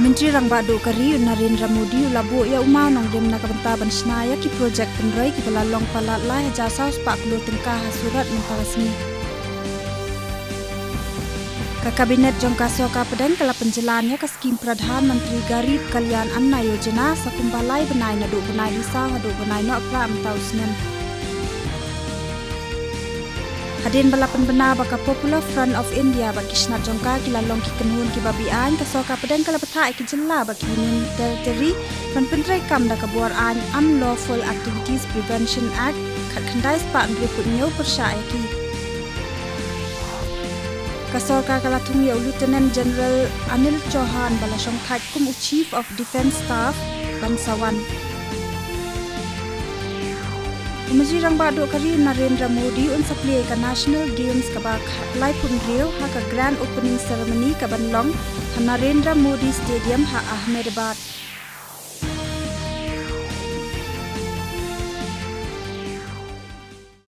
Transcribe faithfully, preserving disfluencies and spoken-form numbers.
Myntri Rangbah Duh ka ri u Narendra Modi u la buh ïa u mawnongrim na ka bynta ban shna ïa ki projek pynroi kiba la long palat lai hajar saw spah klur tyngka ha Surat mynta ka sngi. Ka Cabinet jong ka Sorkar Pdeng ka la pynjlan ïa ka skhim Pradhan Mantri Garib Kalyan Anna Yojana sa kumba lai bnai naduh bnai Risaw haduh bnai Nohprah mynta u snem. Hadien ba la pynbna ba ka Popular Front of India bad ki shnat jong ka ki la long ki kynhun kiba be-aiñ, ka Sorkar Pdeng ka la bthah ïa ki jylla bad ki Union Territory ban pyntreikam da ka bor aiñ Unlawful Activities Prevention Act khatkhyndai spah hynriewphew hynñiew pyrshah ïa ki. Ka sorkar ka la thung ïa u Lieutenant General Anil Chauhan ba la shongthait kum u Chief of Defence Staff ban sa wan. U Myntri Rangbah Duh ka ri Narendra Modi un sa plie ïa ka National Games kaba kha-, laiphew hynriew ha ka Grand Opening Ceremony kaban long ha Narendra Modi Stadium ha Ahmedabad.